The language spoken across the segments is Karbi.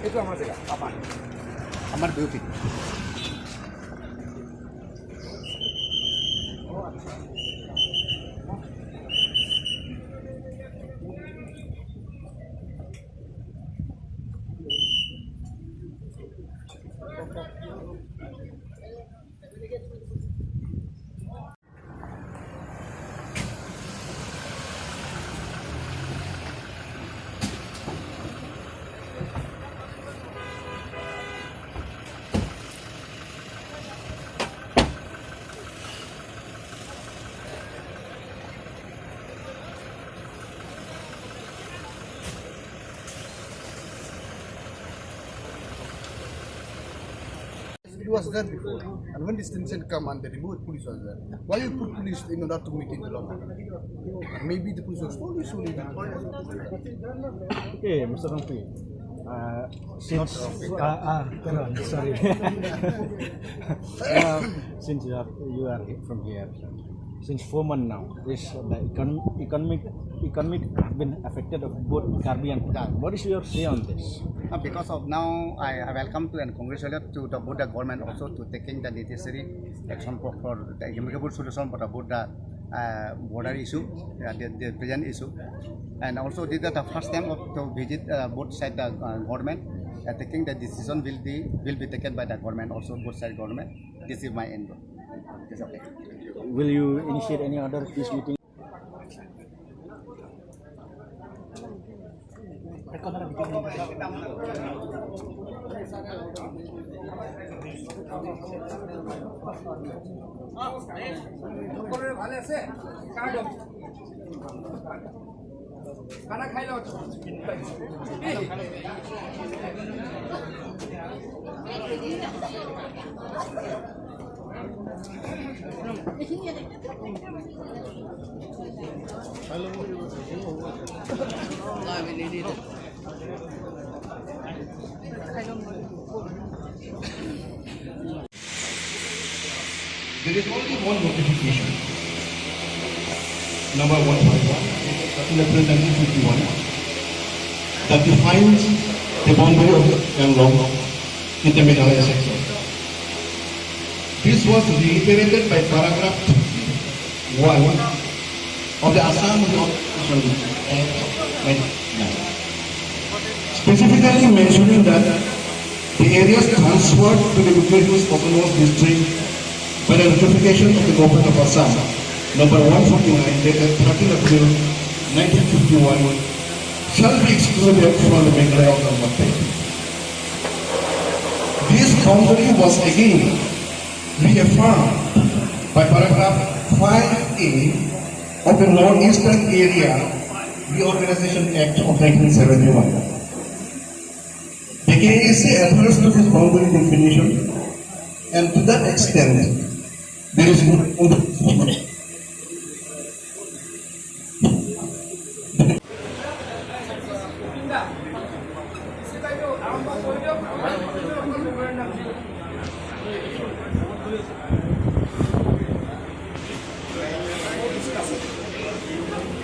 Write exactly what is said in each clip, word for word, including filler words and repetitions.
এইটো আমাৰ জেগা, আমাৰ, আমাৰ beauty. It was there before. And when this tension come and they removed, police was there. Why you put police in order to meet in the law? Maybe the police was slowly, slowly. Okay, Mister Rongpi. Uh, since, uh, uh, sorry. Uh, since you are, you are from here, since four months now, this, uh, the econ-, economic, economic have been affected of both Karbi and Kuki. What is your say on this? Uh, because of now, I, I welcome to and congratulate to the Buddha government also to taking the necessary action for, for the amicable solution for the Buddha, uh, border issue, uh, the, the present issue. And also, this is the first time of to visit, uh, both side the, uh, government. I thinking the decision will be, will be taken by the government also, both side government. This is my end. It's okay. Will you initiate any other peace meeting? There is only one notification, number one five one, thirteen April nineteen fifty-one, that defines the boundary of the Anglong in the Meghalaya sector. This was reiterated by paragraph one of the Assam Reorganization Act ninety-nine, specifically mentioning that the areas transferred to the Bihar Hills Autonomous District by the notification of the Government of Assam, number one forty-nine, dated thirteen April nineteen fifty-one, shall be excluded from the Meghalaya Autonomous State. This boundary was again reaffirmed by paragraph five A of the Northeastern Area Reorganization Act of nineteen seventy-one. The K A A C adheres to this boundary definition, and to that extent, there is no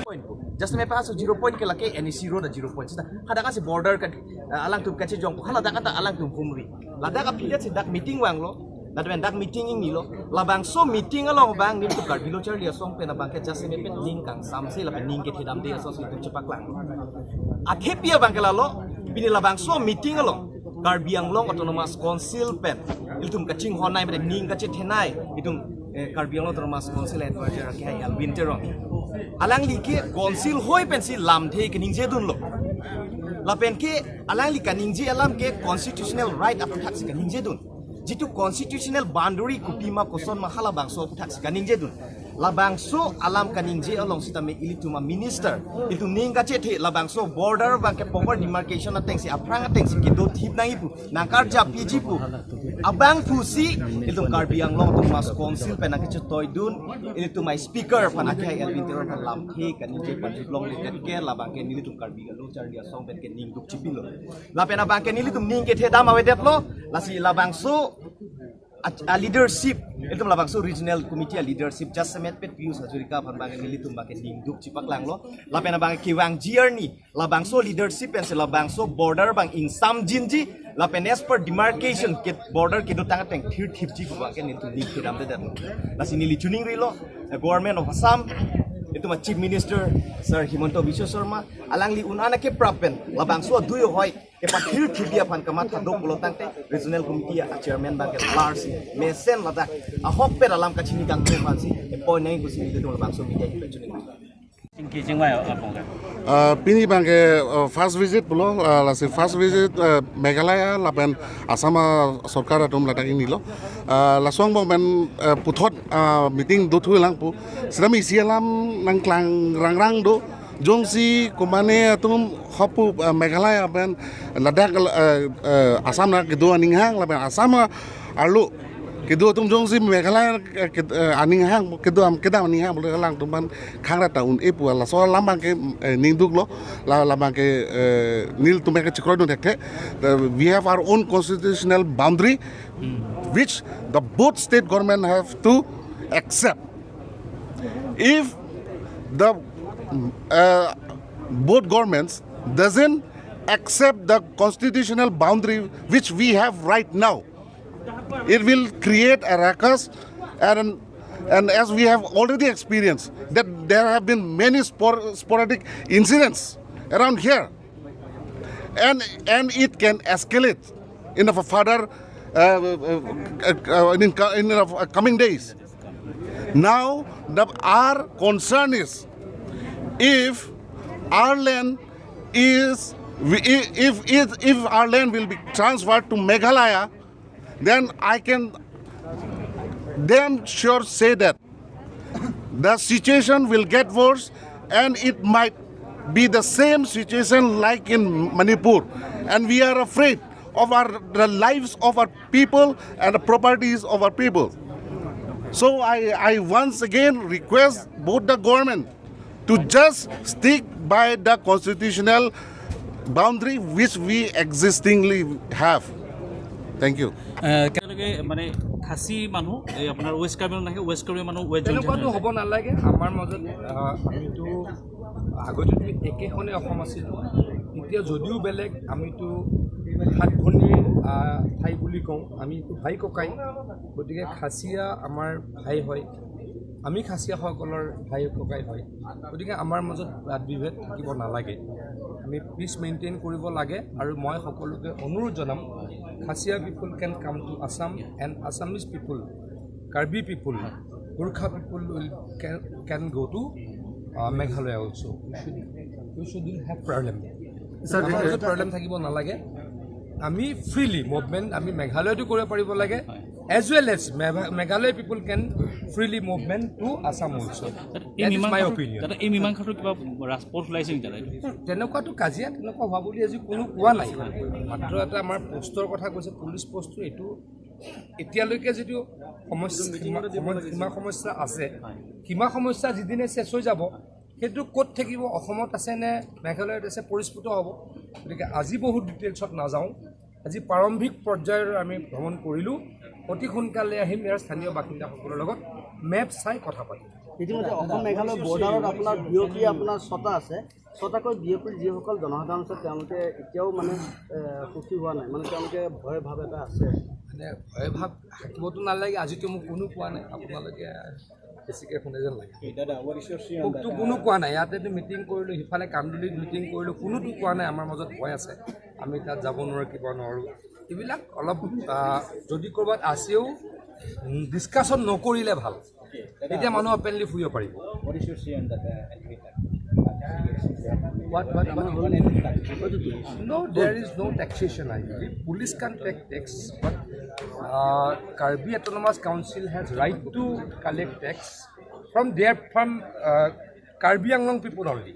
Point po. Just me paso zero point ke lake N E C road a zero point. Sita hadak asi border ka, eh, alangtum kachejong po. Hala dak anta alangtum humri. Ladak aphi si dak meeting vanglo. Ladak dak meeting ingnilo. Labangso meeting along abang nelitum Karbi Lo Charli Asong pen abang ke just me pen ning kangsamse lapen ning kethedamde asonsi nelitum chepaklang. Athepi abang ke lalo, pini labangso meeting along Karbi Anglong Autonomous Council pen ilitum kachinghonnei pen ning kachethenei ilitum, eh, Karbi Anglong Autonomous Council advisor ke hai Elwin Teron. Alangli ke council hoi pensi lamthe keningjedunlo. Lapen ke alangli kaningje alam ke constitutional right aphuthaksi kaningjedun. Jitu constitutional boundary kopima kosonma halabangso aphuthaksi kaningjedun. Labangso alam kaningje along sitame ilitum a minister, ilitum ning kachethe, labangso border abang ke proper demarcation atengsi, aphrang atengsi kedo thip nangji pu, nangkarjapji pu abangphusi ilitum Karbi Anglong Autonomous Council pen nangkachetoidun, ilitum a speaker aphan, akhai Elwin Teron aphan lamthe kaningje pajut longledet ke, labang ke nelitum Karbi Anglong charli asong pen ke ning dukchipilo. Lapen abang ke nelitum ning kethe dam avedetlo, lasi labangso a, a leadership, ilitum labangso regional committee a leadership jasemet pet Pius Hazarika aphan abang ke nelitum abang ke ning dukchipaklanglo. Lapen abang ke kevangji arni labangso leadership pensi labangso border abang ingsamjinji, lapen as per demarcation ke border kedotang ateng thirthipji pu abang ke nelitum ning kedamdedetlo. Lasi neli choningrilo, a government of Assam, ilitum a Chief Minister Sir Himanta Biswa Sarma, alangli un-an akeprap pen labangso adui ahoi kepathirthipji aphan kamatha do pulo tangte regional committee a chairman abang ke larsi mesen ladak ahokpet alam kachini kangtung aphansi appoint nangji pusi nelitum labangso media ahin pen choningrilo. Chingki chingvai apong ke. Ah, pini abang ke, ah, first visit pulo, ah, lasi first visit, ah, Meghalaya lapen Assam, ah, sorkar atum ladak ingnilo. Ah, laso angbong pen, ah, puthot, ah, meeting dothulang pu. Sitame isi alam nangklang rangrang do. Jongsi komane atum hopu, ah, Meghalaya pen ladak, ah, ah, Assam nang kedo aning hang lapen Assam, ah, arlo kedo atum jongsi Meghalaya, eh, ked-, eh, aning hang, kedam, kedam aning hang, bole alangtum aphan khangrat ta un-e pu laso alam abang ke, eh, ning duklo, la, alam abang ke, eh, nelitum ke chikroidun thekthe. The, we have our own constitutional boundary, which the both state government have to accept. If the, uh, both governments doesn't accept the constitutional boundary which we have right now, it will create a ruckus, and, and as we have already experienced that there have been many spor-, sporadic incidents around here, and, and it can escalate in the further, uh, uh, uh, uh, in, co-, in the coming days. Now, the, our concern is if our land is, we, if, if, if our land will be transferred to Meghalaya, then I can damn sure say that the situation will get worse, and it might be the same situation like in Manipur. And we are afraid of our, the lives of our people and the properties of our people. So I, I once again request both the government to just stick by the constitutional boundary which we existingly have. Thank you. এ, কেনেকৈ মানে খাচী মানুহ, এই আপোনাৰ ৱেষ্ট কাৰ্বি আংলং নাহে, ৱেষ্ট কাৰ্বি মানুহ west join তেনেকুৱাতো হ'ব নালাগে। আমাৰ মাজত, আহ, আমিতো আগতেতো একেখনে অসম আছিল, এতিয়া যদিও বেলেগ, আমিতো সাত ভনীৰ, আহ, ঠাই বুলি কওঁ, আমিতো ভাই ককাই। গতিকে খাচীয়া আমাৰ ভাই হয়, আমি খাচীয়াসকলৰ ভাই ককাই হয়। গতিকে আমাৰ মাজত বাদ বিভেদ থাকিব নালাগে। আমি পিচ মেইনটেইন কৰিব লাগে। আৰু মই সকলোকে অনুৰোধ জনাম, Khasiya people can come to Assam and Assamese people, Karbi people, Gorkha people will can, can go to, uh, Meghalaya also. We should, we shouldn't have problem. Sir, আমাৰ মাজত প্ৰব্লেম থাকিব নালাগে। আমি ফ্ৰীলি মুভমেণ্ট আমি মেঘালয়তো কৰিব পাৰিব লাগে, as well as Megha-, Meghalaya people can freely movement to Assam also. দাদা, এই That is my মীমাংসাটো, opinion. দাদা, এই মীমাংসাটো কিবা ৰাজপথ ওলাইছে নেকি দাদা এইটো? তেনেকুৱাতো কাজিয়া তেনেকুৱা হোৱা বুলি আজি কোনো কোৱা নাই। মাত্ৰ এটা আমাৰ পোষ্টৰ কথা কৈছে, পুলিচ পোষ্টটো এইটো এতিয়ালৈকে যিটো সমস্যা, সীমা, সময়, সীমা সমস্যা আছে, সীমা সমস্যা যিদিনে শেষ হৈ যাব, সেইটো ক'ত থাকিব, অসমত আছে নে মেঘালয়ত আছে, পৰিস্ফুট হ'ব। গতিকে আজি বহুত ডিটেইলছত নাযাওঁ। আজি প্ৰাৰম্ভিক পৰ্যায়ৰ আমি ভ্ৰমণ কৰিলোঁ। অতি সোনকালে আহিম ইয়াৰ স্থানীয় বাসিন্দাসকলৰ লগত, মেপ চাই কথা পাতিম। ইতিমধ্যে অসম মেঘালয় বৰ্ডাৰত আপোনাৰ বিয়পি আপোনাৰ ছটা আছে, ছটাকৈ বিয়পিৰ যিসকল জনসাধাৰণ আছে তেওঁলোকে এতিয়াও মানে, এ, সুখী হোৱা নাই, মানে তেওঁলোকে ভয় ভাৱ এটা আছে। মানে ভয় ভাৱ থাকিবতো নালাগে, আজিতো মোক কোনো কোৱা নাই, আপোনালোকে বেছিকৈ শুনে যেন লাগে। Hey, Dada, what is your say on মোকতো that? কোনো কোৱা নাই, ইয়াতেতো মিটিং কৰিলোঁ, সিফালে কামদুলিত মিটিং কৰিলোঁ, কোনোতো কোৱা নাই আমাৰ মাজত ভয় আছে, আমি তাত যাব নোৱাৰোঁ, কিবা নোৱাৰোঁ। এইবিলাক অলপ, আহ, যদি ক'ৰবাত আছেও, উম, ডিছকাশ্যন নকৰিলে ভাল। Okay, Dada, তেতিয়া মানুহ অপেনলি ফুৰিব পাৰিব। What is your say on that, uh, elevator? What, what? No, there is no taxation, I believe. Police can take tax, but, uh, Karbi Autonomous Council has right to collect tax. from their, from uh, Karbi Anglong people only,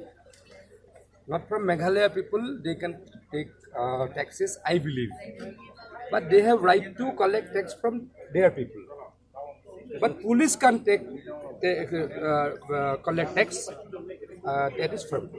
not from Meghalaya people. They can take uh, taxes, I believe, but they have right to collect tax from their people. But police can take, take uh, uh, collect tax. Uh, that is from.